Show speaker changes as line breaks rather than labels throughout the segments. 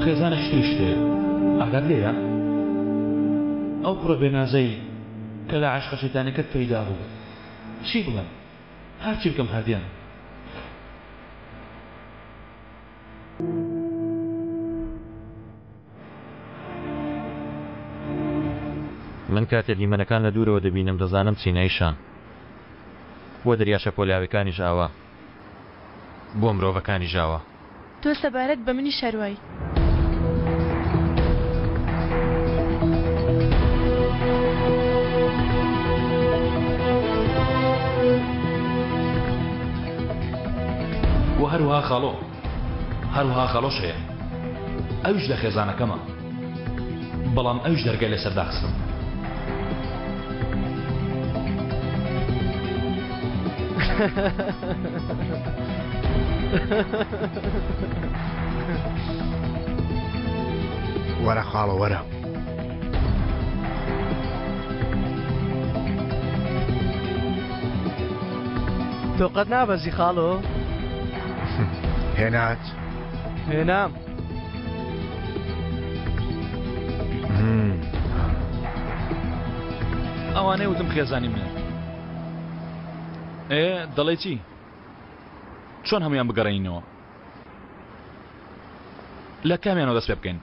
خێزانێکی تریشت هەیە. ئاگات لێیە؟ ئەو کوڕە بێنازەی کە لە عەشقە شەیتانیەکەت پەیدا بوو. چی بڵێم؟ هەرچی بکەم هەر دێن. من کاتێ دیمەنەکان لە دوورەوە دەبینم دەزانم چینایشان بۆ دەریا شەپۆلاویەکانیش ئاوا بۆ مرۆڤەکانیش ئاوا.
تۆ سەبارەت بە منیش هەر وای.
وە هەروەها خاڵۆ هەروەها خاڵۆش هەیە ئەویش لە خێزانەکەمە بەڵام ئەویش دەرگای لەسەر داخستم.
وەرە خاڵۆ وەرە.
تۆ قەت نابەزی خاڵۆ؟
هێنات؟
هێنام.
ئەوانەی وتم خێزانی منن. ئێ دەڵێی چی؟ چۆن هەموویان بگەڕێنینەوە؟ لە کامیانەوە دەست پێ بکەین؟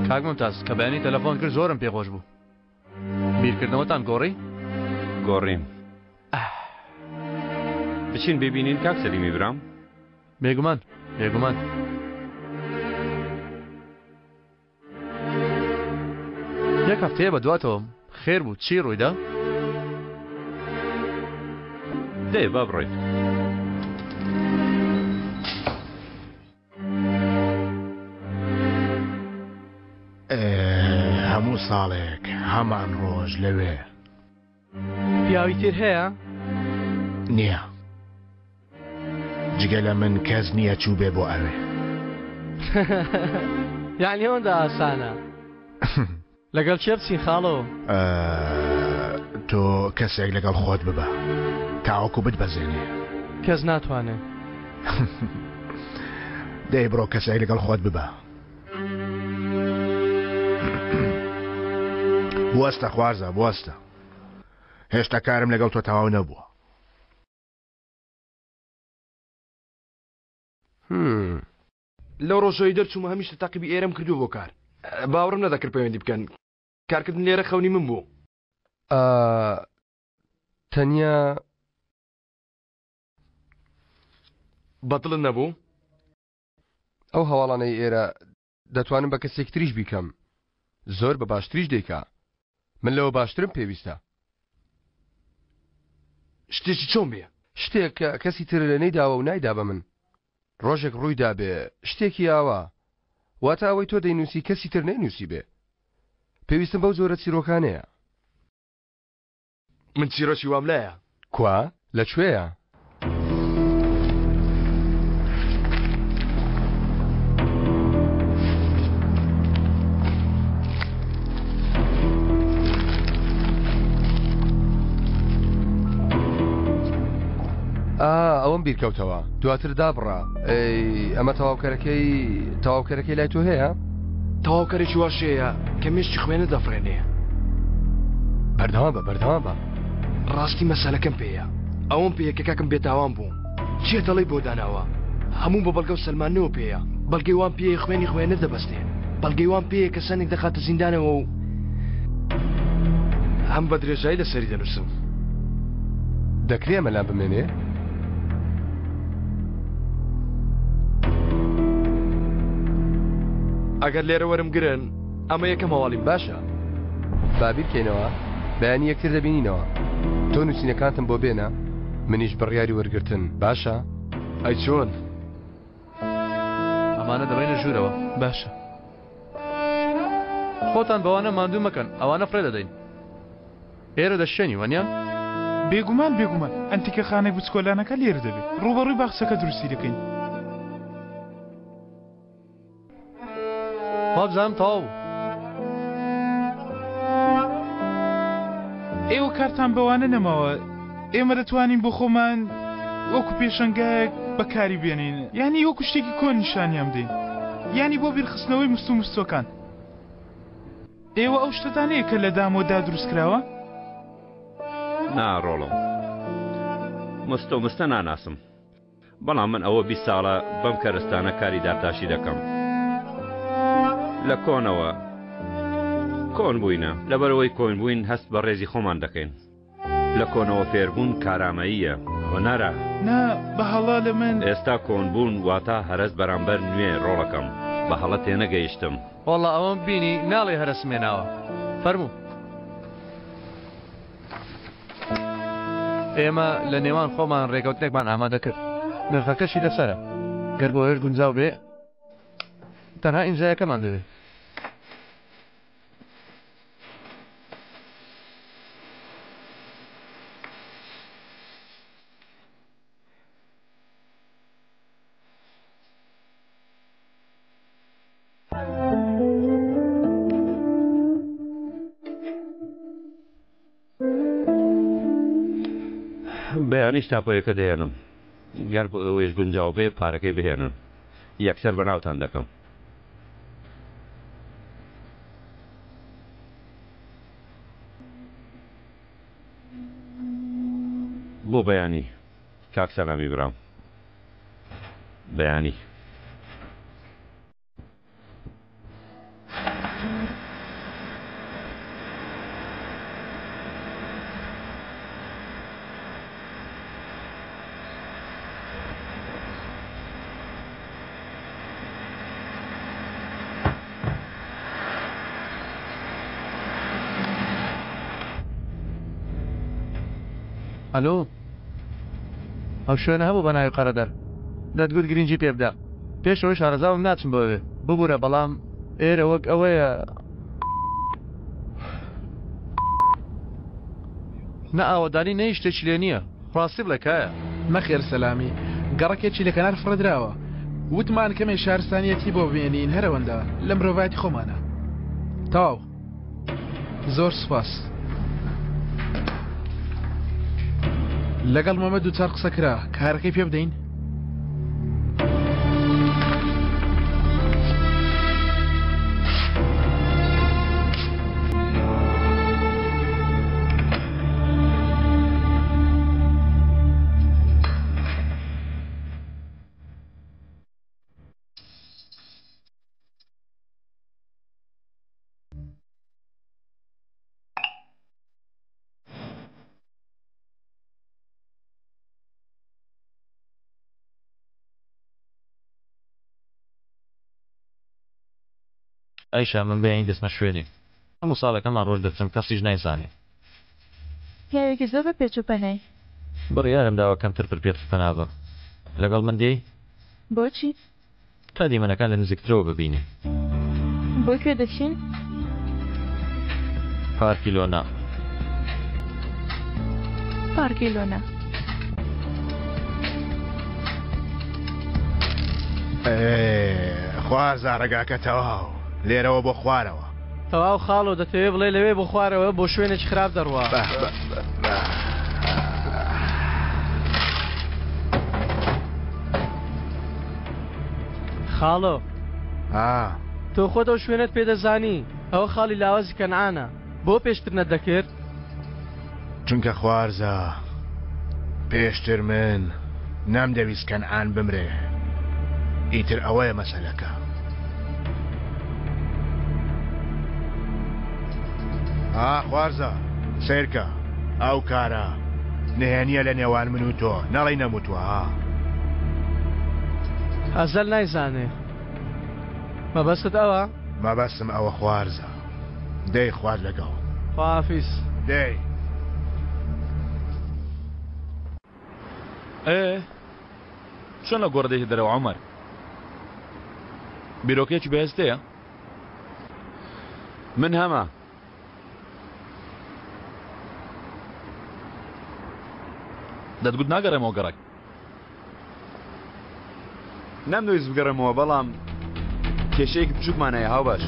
کاک ممتاز کە بەیانی تەلەفۆن کرد زۆرم پێخۆش بوو بیرکردنەوەتان گۆڕی؟
گۆڕیم. بچین ببینین کاک سەلیمی برام.
بێگومان بێگومان. یەک هەفتەیە بە دواتەوەم خێر بوو چی ڕوویدا؟
دەی با بڕۆین.
هەموو ساڵێک هەمان ڕۆژ لەوێ.
پیاوی تر هەیە؟
نییە. جگە لە من کەس نییە چووبێ بۆ ئەوێ.
یعنی ئەوەندە ئاسانە. لەگەڵ کێ بچین خاڵۆ؟
تۆ کەسێک لەگەڵ خۆت ببە تاوەکو بتبەزێنێ.
کەس ناتوانێ.
دەی بڕۆ کەسێک لەگەڵ خۆت ببە. بوەستە خوارزا بوەستە. هێشتا کارم لەگەڵ تۆ تەواو نەبووە.
لەو ڕۆژەی دەرچوومە هەمیشە تاقیبی ئێرەم کردووە بۆ کار. باوەڕم نەدەکرد پەیوەندی بکەن. کارکردن لێرە خەونی من بوو.
تەنیا.
بەدڵت نەبوو؟
ئەو هەواڵانەی ئێرە دەتوانم بە کەسێکی تریش بیکەم. زۆر بە باشتریش دەیکا. من لەوە باشترم پێویستە.
شتێکی چۆن بێ؟
شتێک کە کەسی تر نەیداوە و نایدا بە من. ڕۆژێک ڕووی دابێ شتێکی ئاوا. واتە ئەوەی تۆ دەینووسی کەسی تر نەینووسیبێ. پێویستم بەو جۆرە چیرۆکانەیە.
من چیرۆکی وام لایە.
کوا؟ لە کوێیە؟ ئا ئەوەم بیرکەوتەوە دواتر دابڕا ئەی ئەمە تەواوکەرەکەی تەواوکەرەکەی لای تۆ هەیە؟
تەواوکەرێکی واش هەیە کە مێشکی خوێنە دەفڕێنێ.
بەردەوام بە بەردەوام بە.
ڕاستی مەسەلەکەم پێیە ئەوەم پێیە کە کاکم بێتاوان بوو چیە تەڵەی بۆ داناوە هەموو بە بەڵگە و سەلماندنەوە پێیە بەڵگەی وام پێیە خوێنی خوێنەر دەبەستێ بەڵگەی وام پێیە کەسانێک دەخاتە زیندانەوە و هەم بە درێژایی لەسەری دەنووسم.
دەکرێ ئەمە لام بمێنێ؟
ئەگەر لێرە وەرم گرن ئەمە یەکەم هەواڵیم باشە.
با بیرکەینەوە بەیانی یەکتر دەبینینەوە تۆ نووسینەکانتم بۆ بێنە منیش بڕیاری وەرگرتن باشە؟
ئەی چۆن؟
ئەمانە دەبەینە ژوورەوە.
باشە.
خۆتان بەوانە ماندوو مەکەن ئەوانە فڕێ دەدەین. ئێرە دەشێنی وەنیە؟
بێگومان بێگومان ئەنتیکەخانەی بچکۆلانەکە لێرە دەبێ ڕووبەڕووی باخچەکە دروستی دەکەین.
وابزانم تەواو بوو.
ئێوە کارتان بەوانە نەماوە ئێمە دەتوانین بۆ خۆمان وەکو پێشەنگایەک بەکاری بێنین یانی وەکو شتێکی کۆن نیشانیان بدەین یانی بۆ بیرخستنەوەی مست و مستۆکان ئێوە ئەو شتەتان هەیە کە لە دامۆدا دروست کراوە؟
نا ڕۆڵم مستۆ مستە ناناسم بەڵام من ئەوە 20 ساڵە بەم کەرستانە کاری دارتاشی دەکەم لە کۆنەوە کۆن بووینە لەبەرەوەی کۆن بووین هەست بە ڕێزی خۆمان دەکەین لە کۆنەوە فێربوون کارامەییە، هونەرە.
نا، بە هەڵە لە من.
ئێستا کۆنبوون واتا هەرەس بەرامبەر نوێ ڕۆڵەکەم، بە هەڵە تێنەگەیشتم.
وەڵا ئەوەم بینی ناڵێی هەرەسم هێناوە. فەرموو. ئێمە لە نێوان خۆمان ڕێکەوتنێکمان ئامادە کرد. نرخەکەشی لەسەرە. گەر بۆ ئێوەش گونجاو بێ تەنها ئیمزایەکەمان دەوێ.
بەیانیش تاپۆیەکە دەهێنم گەر بۆ ئێوەیش گونجاو بێ پارەکەی بهێنن یەکسەر بەناوتان دەکەم. بۆ بەیانی کاک سەلامی برام بەیانی.
ئەلۆ ئەو شوێنە هەبوو بە ناوی قەرەدەر دەتگوت گرنگی پێ بدە پێش ئەوەی شارەزابم ناچم بۆ ئەوێ ببورە بەڵام ئێرە وەک ئەوەیە نە ئاوەدانی نە هیچ شتێکی لێ نییە ڕاستی بڵێ کایە.
نەخێر سەلامی گەڕەکێکی لە کەنار فڕێدراوە وتمان کەمێ شارستانیەتی بۆ بمێنین هەر ئەوەندە لە مرۆڤایەتی خۆمانە تەواو زۆر سوپاس. لەگەڵ مەمە دووچار قسە کرا کارەکەی پێ بدەین؟
ئایشە من بەیانی دەچمە شوێنێک. هەموو ساڵێک هەمان ڕۆژ دەچم کەسیش نایزانێ.
پیاوێکی زۆر بە پێچ و پەنای.
بڕیارم داوە کەمتر پر پێچ و پەنا بم. لەگەڵ من دێی؟
بۆچی؟
تا دیمەنەکان لە نزیکترەوە ببینی.
بۆ کوێ دەچین؟
پارکی لۆنا.
پارکی لۆنا.
خوازا ڕێگاکە تەواو لێرەوە بۆ خوارەوە.
تەواو خاڵۆ دەتەوێ بڵێ لەوێ بۆ خوارەوە بۆ شوێنێکی خراپ دەڕوا. خاڵۆ تۆ خۆت ئەو شوێنەت پێ دەزانی ئەوە خاڵی لاوازی کەنعانە بۆ پێشتر نەتدەکرد؟
چونکە خوارزا پێشتر من نەمدەویست کەنعان بمرێ ئیتر ئەوەیە مەسەلەکە. ئا خوارزا سەیرکە ئەو کارە نهێنیە لە نێوان من و تۆ نەڵێی نەموتوە ها.
ئەزەل نایزانێ مەبەستت ئەوە؟
مەبەستم ئەوە خوارزا. دەی خوات لەگەڵ.
خواحافیز.
دەی.
ئێ چۆن لە گۆڕ دێیتە دەرەوە عومەر؟ بیرۆکەیەکی بەهێزت هەیە؟
من هەمە.
دەتگوت ناگەڕێمەوە گەڕەک.
نەمدەویست بگەڕێمەوە بەڵام کێشەیەکی بچووکمان هەیە هاوباش.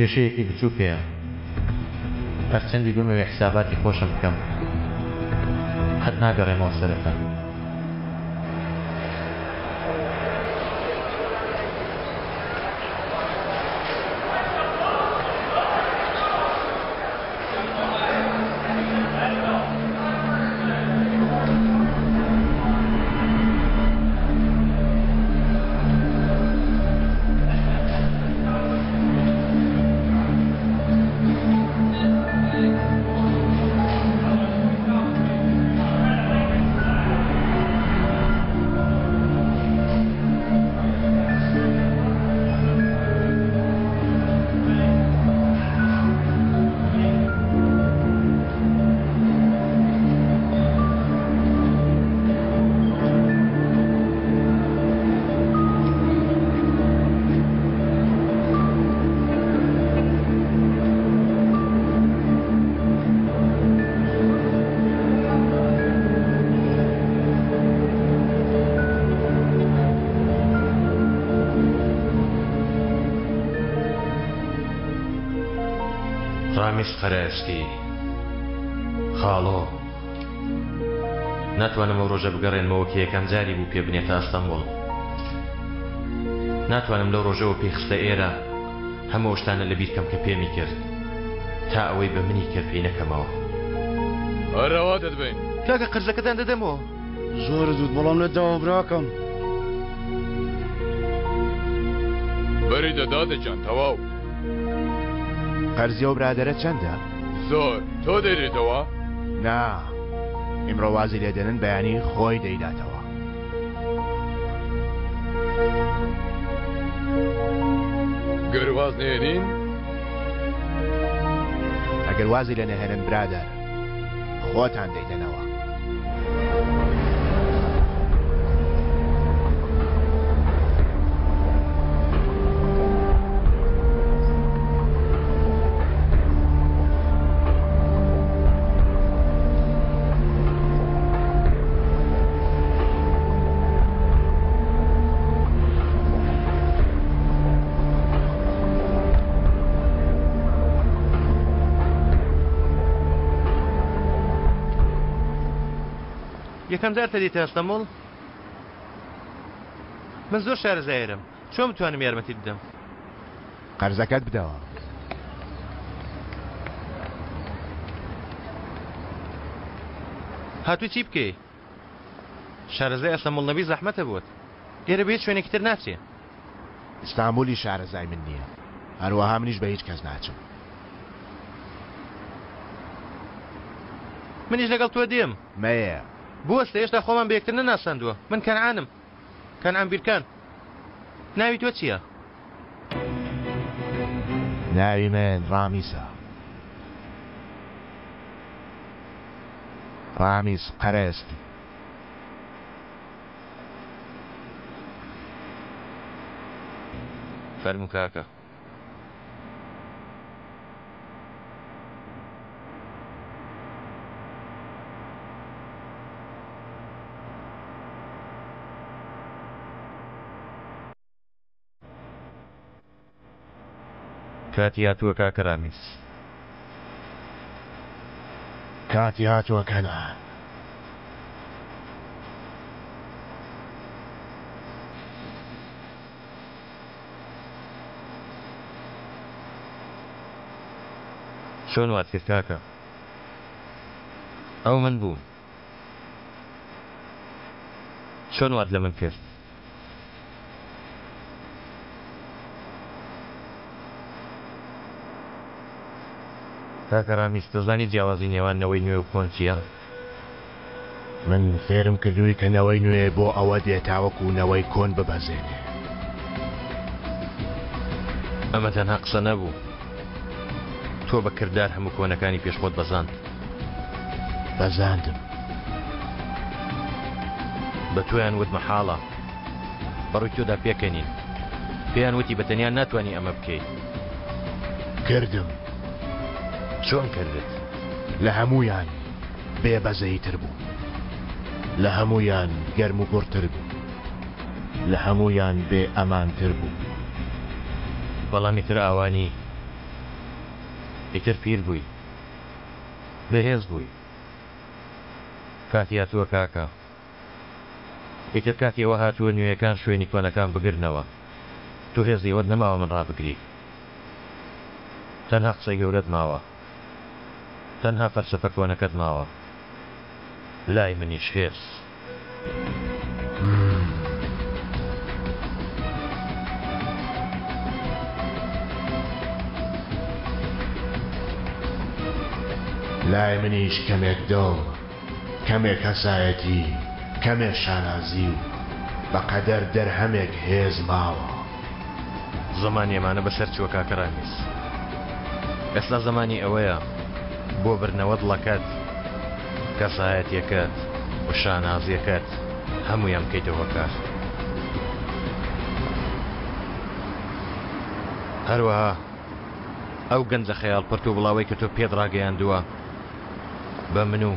کێشەیەکی بچووک هەیە. هەرچەندی بمەوێ حساباتی خۆشم بکەم، قەت ناگەڕێمەوە سەرەتا. ڕامیس قەرەئەسپی، خاڵۆ، ناتوانم ئەو ڕۆژە بگەڕێنمەوە کە یەکەم جاری بوو پێ بنێتە ئەستەنبوڵ. ناتوانم لەو ڕۆژەوە پێی خستە ئێرە هەموو ئەو شتانە لەبیر کەم کە پێمی کرد تا ئەوەی بە منی کرد پێی نەکەمەوە.
هەر ئەوا دەتبەین.
کاکە قەرزەکەتان دەدەمەوە.
زۆرت وت بەڵام لێت داوە براکەم.
بەری دە دادە گیان تەواو.
قەرزی ئەو برادەرە چەندە؟
زۆر، تۆ دەیدەیتەوە؟
نا، ئیمڕۆ وازی لێ دێنن بەیانی خۆی دەیداتەوە.
گەر واز نەهێنین؟
ئەگەر وازی لێ نەهێنن برادەر خۆتان دەیدەنەوە.
یەکەم جارتە دێیتە ئەستەموڵ؟ من زۆر شارەزایرم چۆن بتوانم یارمەتیت بدەم؟
قەرزەکەت بدەوە.
هاتووی چی بکەی؟ شارەزای ئەستەموڵ نەبی زەحمەتە بۆت. ئێرە بە هیچ شوێنێکی تر ناچێ.
ئیستانبولی شارەزای من نییە. هەروەها منیش بە هیچ کەس ناچم.
منیش لەگەڵ تۆ دێم.
مەیە.
بوەستە هێشتا خۆمان بە یەکتر نەناساندووە. من کەنعانم. کەنعان بیرکان. ناوی تۆ چییە؟
ناوی من ڕامیسە. ڕامیس قەرەئەسپی.
فەرموو کاکە. کاتی هاتووە کاکە رامیس.
کاتی هاتووە کەنعان.
چۆن وات کرد کاکە؟ ئەو من بووم. چۆن وات لە من کرد؟ کاکە ڕامیس دەزانی جیاوازی نێوان نەوەی نوێ و کۆن چییە؟
من فێرم کردووی کە نەوەی نوێ بۆ ئەوە دێ تاوەکو نەوەی کۆن ببەزێنێ.
ئەمە تەنها قسە نەبوو. تۆ بە کردار هەموو کۆنەکانی پێش خۆت بەزاند.
بەزاندم.
بە تۆیان وت مەحاڵە. بە ڕووی تۆدا پێکەنین. پێیان وتی بە تەنیا ناتوانی ئەمە بکەی.
کردم.
چۆن کردت؟
لە هەموویان بێ بەزەییتر بووم. لە هەموویان گەرموگوڕتر بووم. لە هەموویان بێ ئەمانتر بووم.
بەڵام ئیتر ئاوا نی.
ئیتر پیر بووی. بەهێز بووی. کاتی هاتووە کاکە. ئیتر کاتی ئەوە هاتووە نوێیەکان شوێنی کۆنەکان بگرنەوە. تۆ هێزی ئەوەت نەماوە من ڕابگری. تەنها قسەی گەورەت ماوە. تەنها فەلسەفە کۆنەکەت ماوە. لای منیش هێز.
لای منیش کەمێک دڵ، کەمێک کەسایەتی، کەمێ شانازی و بە قەدەر دەرهەمێک هێز ماوە.
زەمانی ئەمانە بەسەر چووە کاکە ڕامیز. ئێستا زەمانی ئەوەیە بۆ بردنەوە دڵەکەت، کەسایەتیەکەت و شانازیەکەت هەموویان بکەیتە هۆکار. هەروەها ئەو گەنجە خەیاڵ پرت و بڵاوەی کە تۆ پێت ڕاگەیاندووە بە من و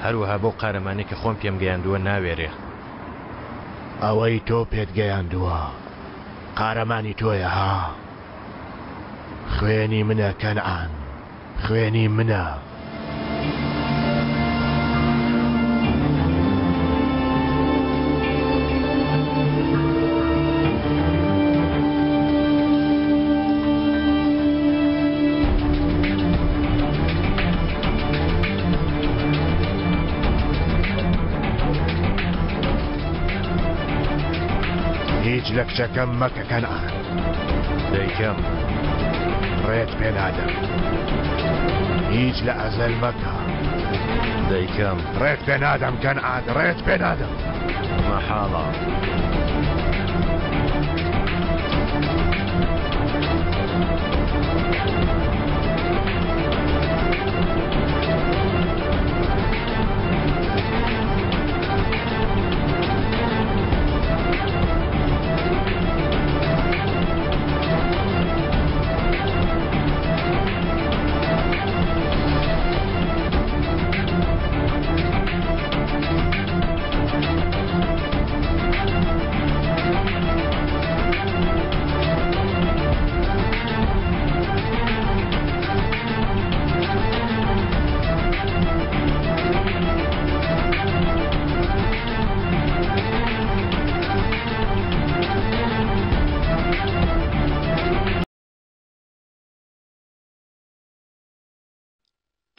هەروەها بەو قارەمانەی کە خۆم پێم گەیاندووە ناوێرێ.
ئەوەی تۆ پێت گەیاندووە قارەمانی تۆیە ها؟ خوێنی منە کەنعان خوێنی منە. هیچ لە کچەکەم مەکە کەنعان.
دەیکەم.
ڕێت پێ نادەم. هیچ لە ئەزەل مەکە.
دەیکەم.
ڕێت پێ نادەم کەنعان، ڕێت پێ نادەم.
مەحاڵە.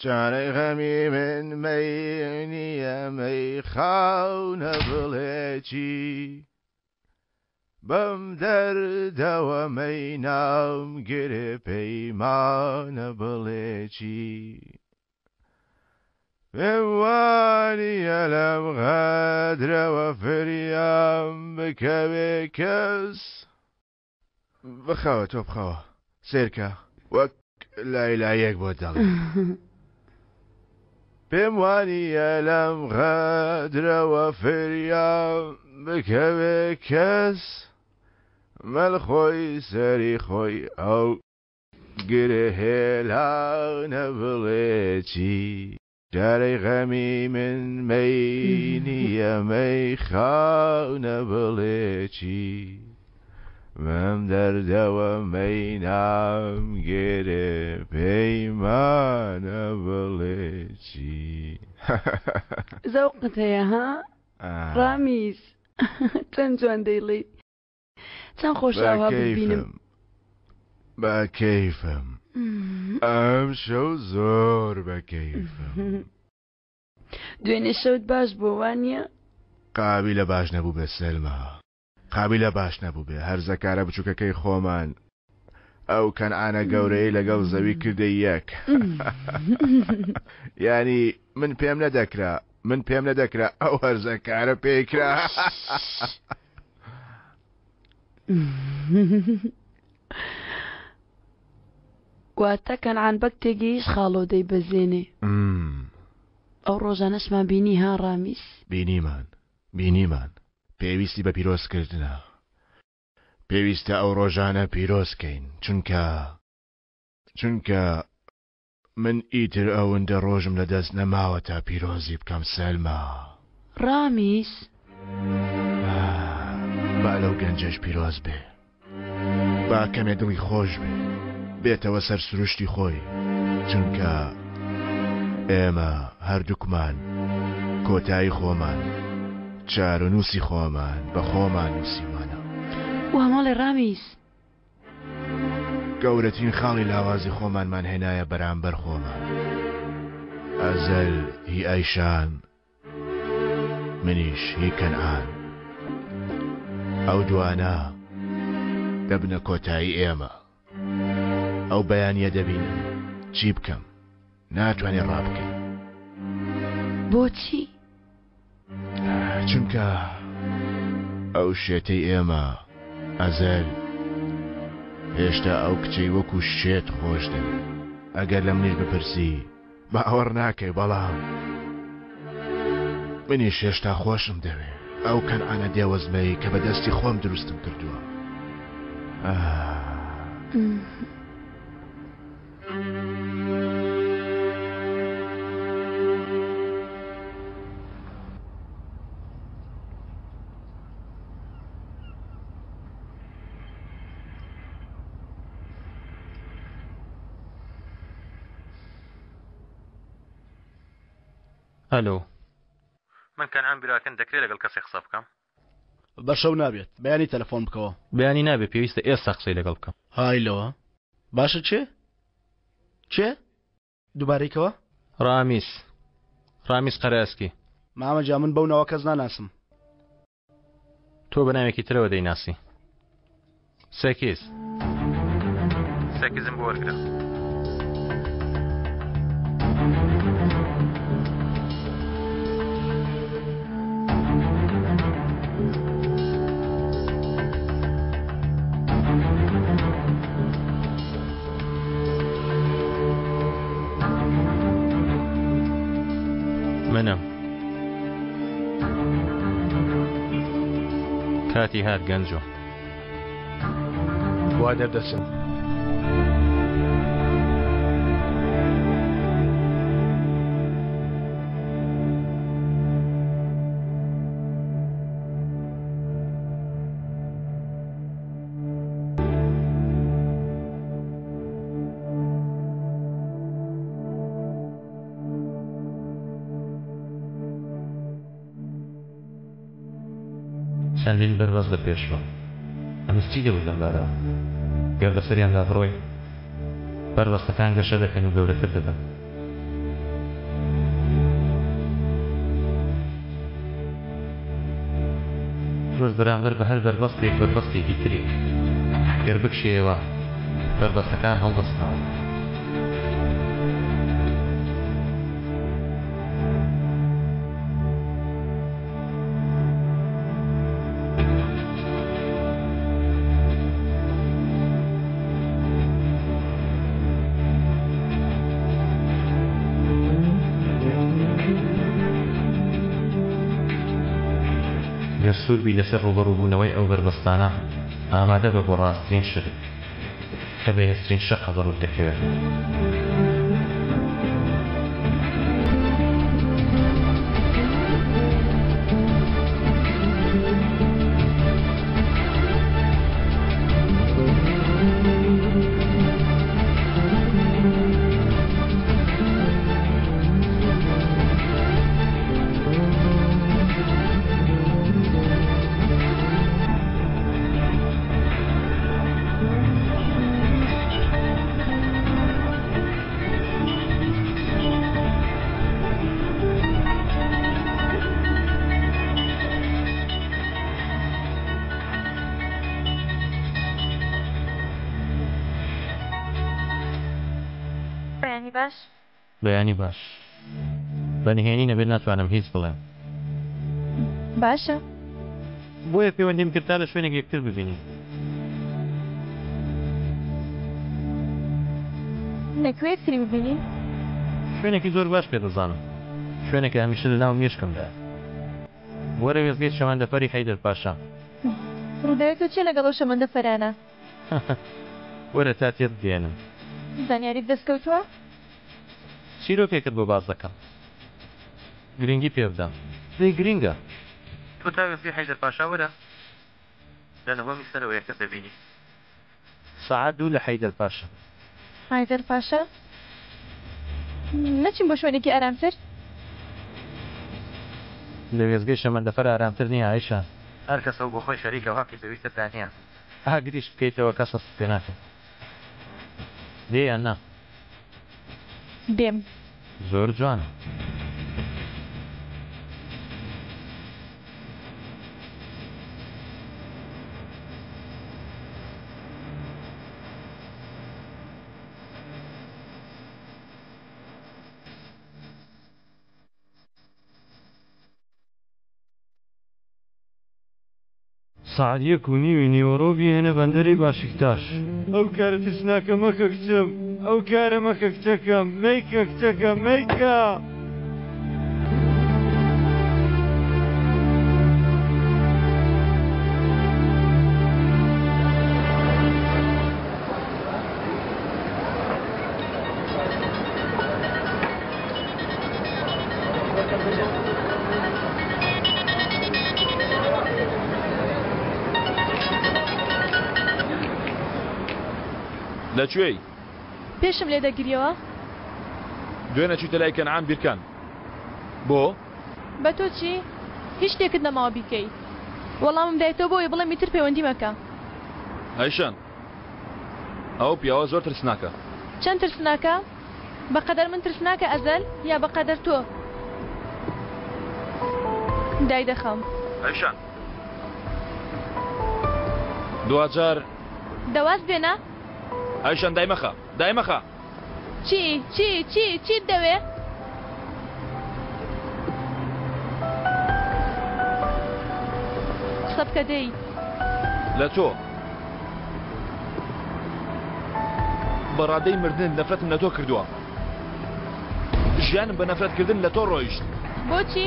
چارەی غەمی من مەی نییە مەی خاونە بڵێ چی بەم دەردەوە مەی نام گرێ پەیمانە بڵێ چی پێم وانییە لەم غەدرەوە فریام بکەوێ کەس. بخەوە تۆ بخەوە سەیرکە وەک لای لایەک بۆت دەڵێم. پێم وانییە لەم غەدرەوە فریام بکەوێ کەس مەل خۆی سەری خۆی ئەو گرێ هێلانە بڵێ چی جارەی غەمی من مەی نییە مەی خاونە بڵێ چی بەم دەردەوە مەی نام گرێ پەیمانە بڵێ چی.
زەوقت هەیە ها ڕامیز چەند جوان دەیڵێی. چەند خۆشە ئاوا بتبینم.
بە کەیفم ئەم شەو زۆر بە کەیفم.
دوێنێ شەوت باش بووە وانییە؟
قابیلە باش نەبووبێ سەلما قابیلە باش نەبووبێ هەرزەکارە بچووکەکەی خۆمان ئەو کەنعانە گەورەی لەگەڵ زەوی کردە یەک یانی من پێم نەدەکرا من پێم نەدەکرا ئەو هەرزەکارە پێکرا.
واتە کەنعان بەگ تێگەیشت خاڵۆ دەیبەزێنێ. ئەو ڕۆژانەشمان بینی ها ڕامیز؟
بینیمان بینیمان پێویستی بە پیرۆزکردنە پێویستە ئەو ڕۆژانە پیرۆز کەین چونکە چونکە من ئیتر ئەوندە ڕۆژم لە دەست نەماوە تا پیرۆزی بکەم سەلما.
ڕامیز.
با لەو گەنجەش پیرۆز بێ. با کەمێ دڵی خۆش بێ. بێتەوە سەر سروشتی خۆی، چونکە ئێمە هەردووکمان کۆتایی خۆمان، چارەنووسی خۆمان بە خۆمان نووسیومانە.
وا مەڵێ ڕامیز.
گەورەترین خاڵی لاوازی خۆمانمان هێنایە بەرامبەر خۆمان. ئەزەل هی ئایشان، منیش هی کەنعان. ئەو دوانە دەبنە کۆتایی ئێمە. ئەو بەیانییە دەبینم چی بکەم. ناتوانێ ڕابکەی.
بۆچی؟
چونکە ئەو شێتەی ئێمە ئەزەل هێشتا ئەو کچەی وەکو شێت خۆش دەوێ. ئەگەر لە منیش بپرسی باوەڕ ناکەی بەڵام منیش هێشتا خۆشم دەوێ ئەو کەنعانە دێوەزمەی کە بە دەستی خۆم دروستم کردووە. ئاه.
ئەلۆ من کەنعان براکەن دەکرێت لەگەڵ کەسێک قسە بکەم؟
بە شەو نابێت بەیانی تەلەفۆن بکەوە.
بەیانی نابێت پێویستە ئێستا قسەی لەگەڵ بکەم.
های لەوە باشە کێ؟ کێ؟ دووبارەی کەوە؟
ڕامیس ڕامیس قەرەئەسکی.
مامە گیان من بەو ناوە کەس ناناسم.
تۆ بە ناوێکی ترەوە دەیناسی. سێکیز سێکیزم بۆ وەرگرە. منم کاتی هات گەنجۆ.
وا دەردەچن.
چەندین بەربەست لە پێشمە. ئەمە چی دەوت لەم بارەوە؟ گەر بەسەریاندا بڕۆین، بەربەستەکان گەشە دەکەن و گەورەتر دەبن. تۆش بەرامبەر بە هەر بەربەستێک بەربەستێکی تری. گەر بکشێیەوە، بەربەستەکان هەڵدەستنەوە. گەر سوور بی لەسەر ڕووبەڕووبوونەوەی ئەو بەربەستانە، ئامادە بە بۆ ڕاستترین شت کە بەهێزترین شەقە بە ڕووت دەکەوێت.
بەیانی باش.
بەیانی باش. بە نهێنی نەبێت ناتوانم هیچ بڵێم.
باشە.
بۆیە پەیوەندیم کرد تا لە شوێنێک یەکتر ببینین.
لە کوێ یەکتری ببینین؟
شوێنێکی زۆر باش پێ دەزانم. شوێنێکە هەمیشە لە ناو مێشکمدایە. وەرە وێستگەی شەمەندەفەری حەیدەر پاشا.
ڕووداوی تۆ چییە لەگەڵ ئەو شەمەندەفەرانە؟
وەرە تا تێت بگەیەنم.
زانیاریت دەست کەوتووە؟
چیرۆکێکت بۆ باس دەکەم. گرنگی پێ بدە. دەی گرنگە. تۆ تا وێستگەی حەیدەر پاشا وەرە. لە نهۆمی سەرەوە یەکتر دەبینین. سەعات دوو لە حەیدەر پاشا.
حەیدەر پاشا، نەچین بۆ شوێنێکی ئارامتر؟
لە وێستگەی شەمەندەفەر ئارامتر نییە ئایشە. هەر کەسە و بۆ خۆی خەریکە و هەقی پێویستە تانییە. ئاگریش بکەیتەوە کەس هەستت پێ ناکات. دێی یان نا؟
دێم.
زۆر جوانە. سەعات یەک و نیوی نیوەڕۆ بیهێنە بەندەری باشیکتاش. ئەو کارە ترسناکە مەکە کچم، ئەو کارە مەکە کچەکەم، مەیکە کچەکەم، مەیکە.
لە کوێی؟
پێشم لێ دەگریەوە؟
دوێنێ چوویتە لای کەنعان بیرکان. بۆ؟
بە تۆ چی؟ هیچ شتێکت نەماوە بیکەی. وەڵامم دایتەوە بۆ ئەوەی بڵێم ئیتر پەیوەندی مەکە.
ئایشان، ئەو پیاوە زۆر ترسناکە.
چەند ترسناکە؟ بەقەدەر من ترسناکە ئەزەل یا بەقەدەر تۆ؟ دایدەخەم.
ئایشان، دواجار.
دە واز بێنە.
ئایشان دایمەخە، دایمەخە.
چی؟ چی؟ چی؟ چیت دەوێ؟ قسە بکە دەی.
لە تۆ. بە ڕادەی مردن نەفرەتم لە تۆ کردووە. ژیانم بە نەفرەتکردن لە تۆ ڕۆیشت.
بۆچی؟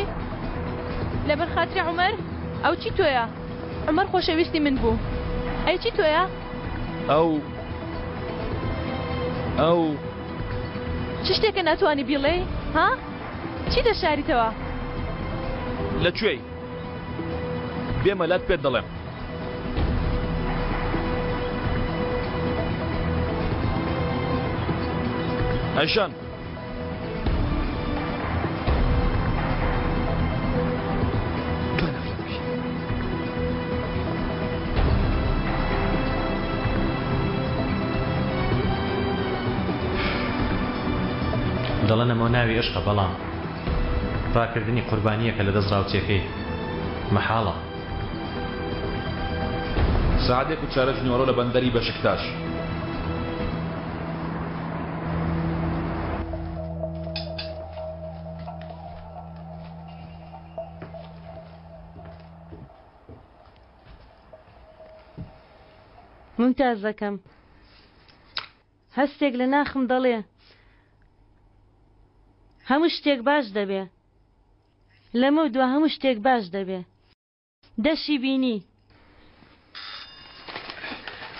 لەبەر خاتری عومەر؟ ئەو چی تۆیە؟ عومەر خۆشەویستی من بوو. ئەی چی تۆیە؟
ئەو ئەو
چ شتێکە ناتوانی بیڵێی؟ ها؟ چی دەشاریتەوە؟
لە کوێی؟ بێمە لات پێت دەڵێم. ئەیشان
دەڵێن ئەمە ناوی ئەشقە بەڵام ڕاکردنی قوربانییەکە لە دەست ڕاوچیەکەی مەحاڵە.
سەعاتێک و چارەک نیوەڕۆ لە بەندەری بەشکتاش.
مومتازەکەم هەستێک لە ناخم دەڵێ هەموو شتێک باش دەبێ لەمەو دوا هەموو شتێک باش دەبێ دەشی بینی.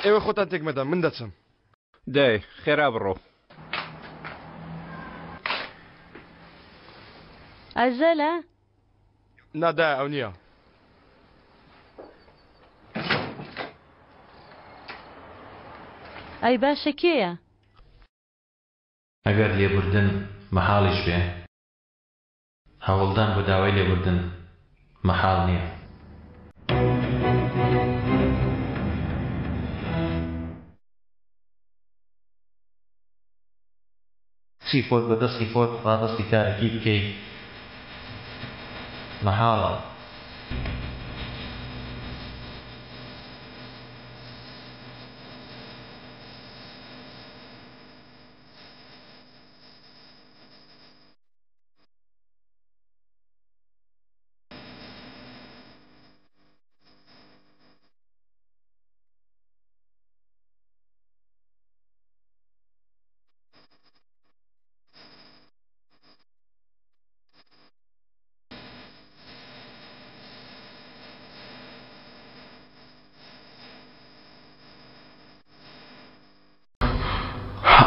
ئێوە خۆتان تێک مەدەن من دەچم.
دەی خێرا بڕۆ.
ئەزەلە؟
نا دایە ئەو نییە.
ئەی باشە کێیە؟
ئەگەر لێبوردن مەحاڵیش بێ، هەوڵدان بۆ داوای لێبوردن مەحاڵ نییە. چی خۆت بە دەستی خۆت ڕادەستی تاریکی بکەی مەحاڵە.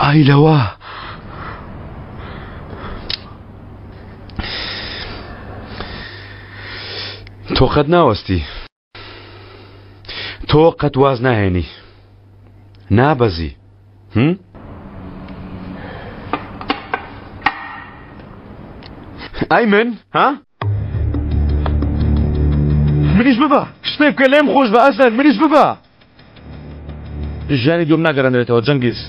ئای لەوە. تۆ قەت ناوەستی. تۆ قەت واز ناهێنی. نابەزی. هم؟ ئەی من ها؟ منیش ببە شتێک بکە لێم خۆش بە ئەزەر منیش ببە.
ژیانی دووەم ناگەڕێنرێتەوە جەنگیز.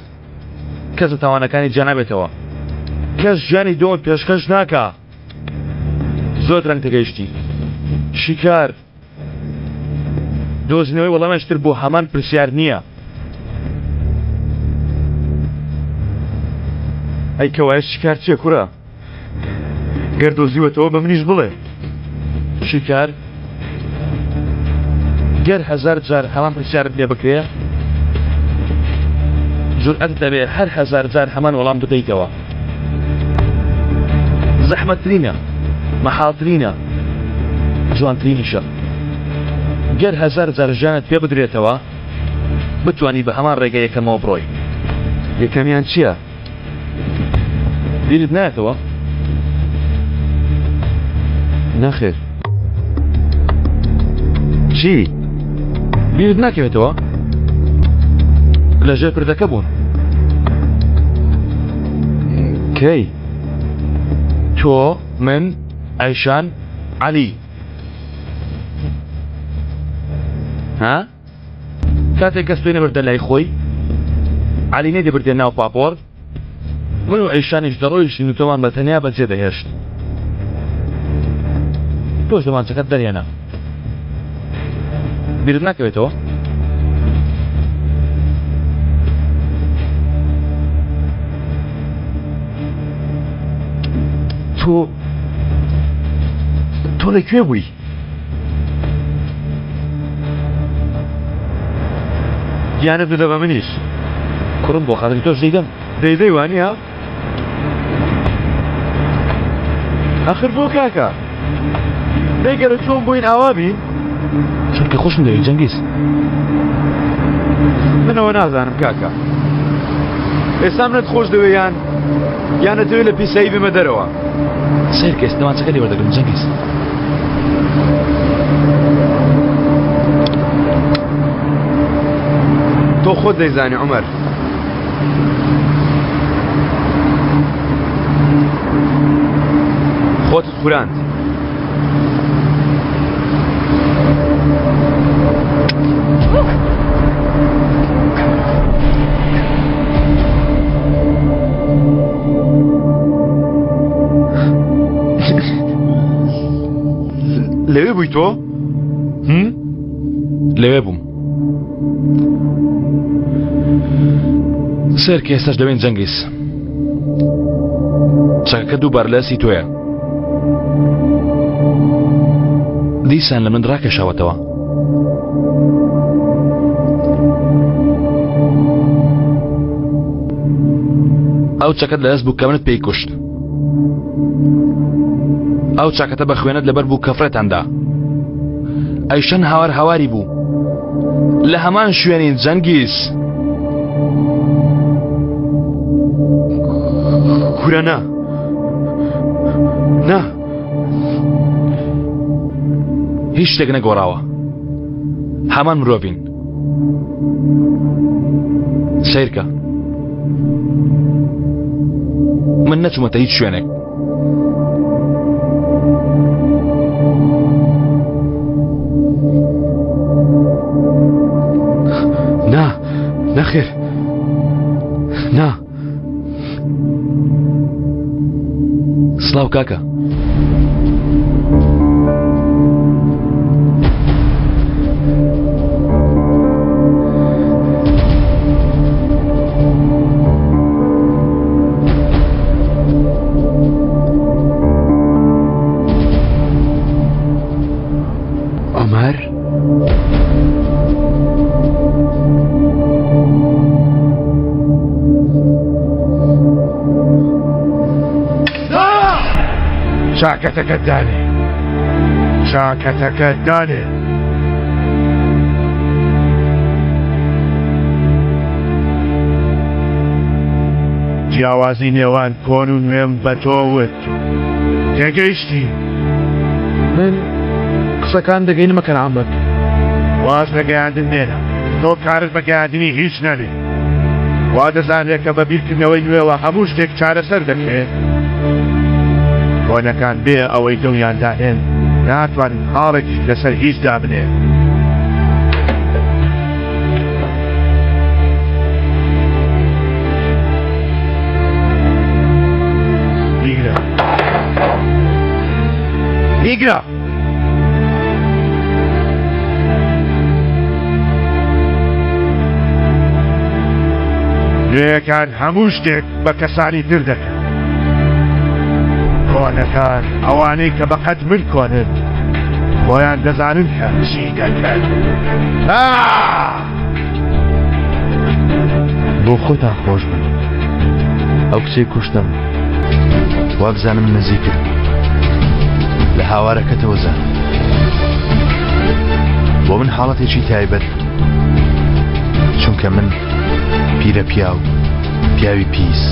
کەس لە تاوانەکانی جیا نابێتەوە. کەس ژیانی دووەمت پێشکەش ناکا. زۆر درەنگ تێگەیشتی. شیکار دۆزینەوەی وەڵامێکی تر بۆ هەمان پرسیار نییە. ئەی کەوایە شیکار چییە کورە؟ گەر دۆزیوەتەوە بە منیش بڵێ. شیکار گەر هەزار جار هەمان پرسیارت لێ بکرێ جورئەتت ئەبێ هەر هەزار جار هەمان وەڵام بدەیتەوە. زەحمەتترینە، مەحاڵترینە، جوانترینیشە. گەر هەزار جار ژیانت پێ بدرێتەوە بتوانی بە هەمان ڕێگە یەکەمەوە بڕۆی. یەکەمیان چییە؟ بیرت نایەتەوە؟ نەخێر. چی؟ بیرت ناکەوێتەوە؟ لە ژێر پردەکە بوون. کەی؟ تۆ، من، ئەیشان، عەلی. ها؟ کاتێک کەس تۆی نەبردە لای خۆی، عەلی نەیدەبردە ناو پاپۆر، من و عیشانیش دەڕۆیشتین و تۆمان بە تەنیا بەجێ دەهێشت. تۆش دەمانچەکەت دەرهێنا. بیرت ناکەوێتەوە؟ تۆ تۆ لە کوێ بووی؟ گیانت بدە بە منیش. کوڕم بۆ خاتری تۆش دەیدەم.
دەیدەی وانییە؟ ئەخر بۆ کاکە؟ دەی گەرە چۆن بووین ئاوا بین؟
چونکە خۆشم دەوێی جەنگیز.
من ئەوە نازانم کاکە. ئێستا منت خۆش دەوێ یان یان ئەتەوێ لە پیسایی بێمە دەرەوە؟
سەیرکە ئێستا دەمانچەکە لێ وەردەگرم جەنگیز.
تۆ خۆت دەیزانی عومەر. خۆتت خوراند. لەوێ بووی تۆ؟
لەوێ بووم. سەیرکە ئێستاش لەوێن جەنگیز. چەکەکە دووبارە لە دەستی تۆیە. دیسان لە من ڕاکێشاوەتەوە. ئەو چەکەت لە دەست بوو کە منت پێی کوشت. ئەو چاکەتە بە خوێنت لەبەر بوو کە فڕێتان دا. ئەیشەن هاوار هاواری بوو. لە هەمان شوێنین جەنگیز.
کورە نا. نا.
هیچ شتێک نەگۆڕاوە. هەمان مرۆڤین. سەیرکە. من نەچوومەتە هیچ شوێنێک.
نا، نەخێر. نا.
سڵاو کاکە.
عومەر؟
چاکەتەکەت دانێ چاکەتەکەت دانێ. جیاوازی نێوان کۆن و نوێم بە تۆ وت تێگەیشتی؟
من قسەکان دەگەینمە کەنعان بەگ.
واز لە گەیاندن مێنە، تۆ کارت بە گەیاندنی هیچ نەبێ. وا دەزانرێ کە بە بیرکردنەوەی نوێوە هەموو شتێک چارەسەر دەکرێ؟ کۆنەکان بێ ئەوەی دڵیان داهێن ناتوانن خاڵێکیش لەسەر هیچ دابنێن. بیگرە. بیگرە! نوێیەکان هەموو شتێک بە کەسانی تر دەکەن. کۆنەکان ئەوانەی کە بەقەد من کۆنن خۆیان دەزانن کە چی دەکەن.
بۆ خۆتان خۆش بن. ئەو کچەی کوشتم وابزانم نزیکت بوو. لە هاوارەکەتەوە زانم. بۆ من حاڵەتێکی تایبەت بوو. چونکە من پیرە پیاو، پیاوی پیس،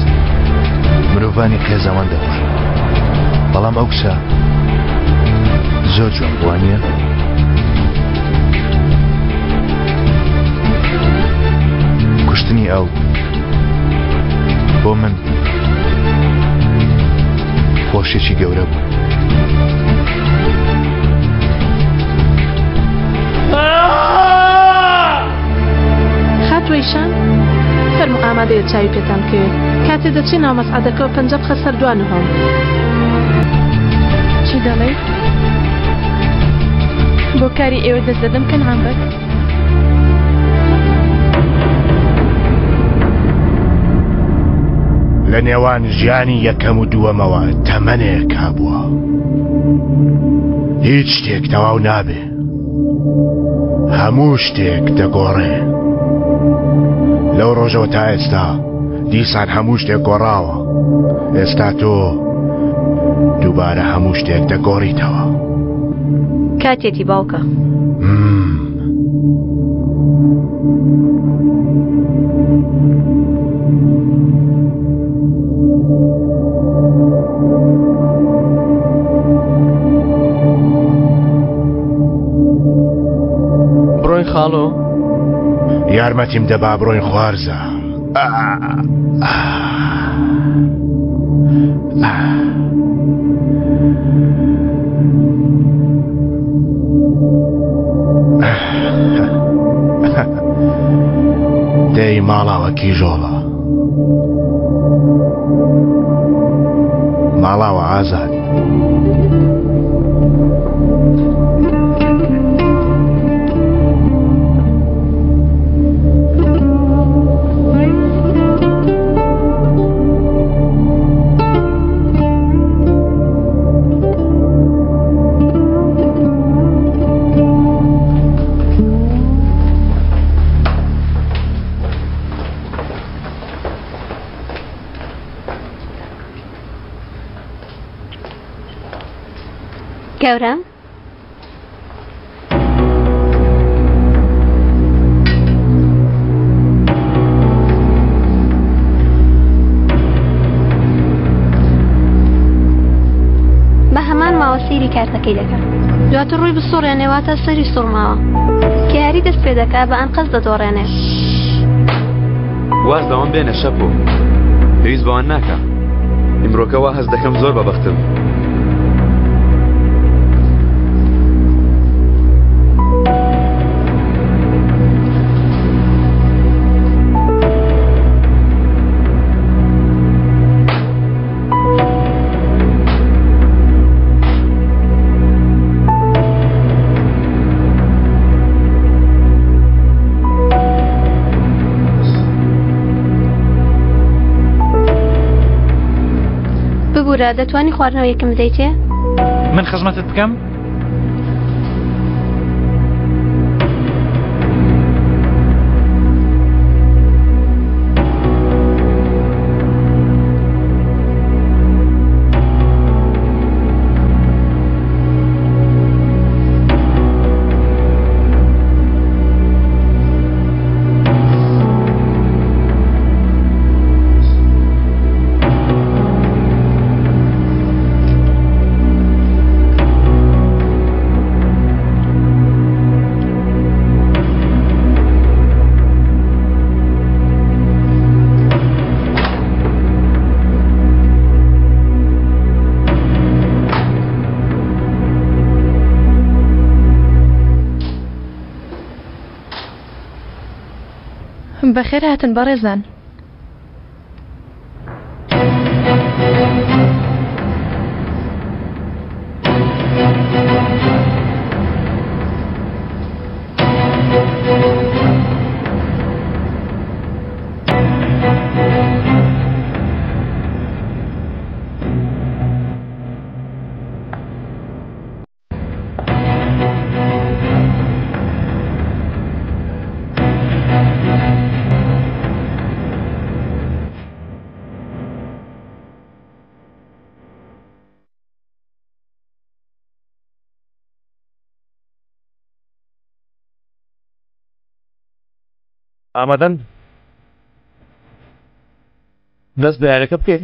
مرۆڤانی قێزەوەن دەکوژم. بەڵام ئەو کچە زۆر جوان بوو وانییە؟ کوشتنی ئەو بۆ من خۆشیی گەورە بوو.
خاتوو ئیشان فەرموو ئامادەیە چاوی پێتان بکەوێت کاتێ دەچی ناو مەسعەدەکەوە پەنجە بخە سەر دوا نهۆم. چی دەڵێی؟ بۆ کاری ئێوە دەست دەدەم کەنعان بەگ.
لە نێوان ژیانی یەکەم و دووەمەوە تەمەنێک هەبووە. هیچ شتێک تەواو نابێ. هەموو شتێک دەگۆڕێ. لەو ڕۆژەوە تا ئێستا دیسان هەموو شتێک گۆڕاوە. ئێستا تۆ دووبارە هەموو شتێک دەگۆڕیتەوە.
کاتێتی باوکە.
بڕۆین خاڵۆ؟
یارمەتیم دە با بڕۆین خوارزا. دەی ماڵاوە کیژۆڵە. ماڵاوە ئازاد.
گەورەم بە هەمان ماوە سەیری کارتەکەی دەکا دواتر ڕووی بسوڕێنێ واتە سەری سوڕماوە کە یاری دەست پێ دەکا بە ئەنقەست دەدۆڕێنێ.
واز لەوان بێنە شەپۆ پێویست بەوان ناکا ئیمڕۆکە وا هەست دەکەم زۆر بەبەختم.
ببورە دەتوانی خواردنەوەیەکم بدەیتێ؟
من خزمەتت بکەم؟
بەخێر هاتن بەڕێزان.
ئامادەن دەست بە یاریەکە بکەین؟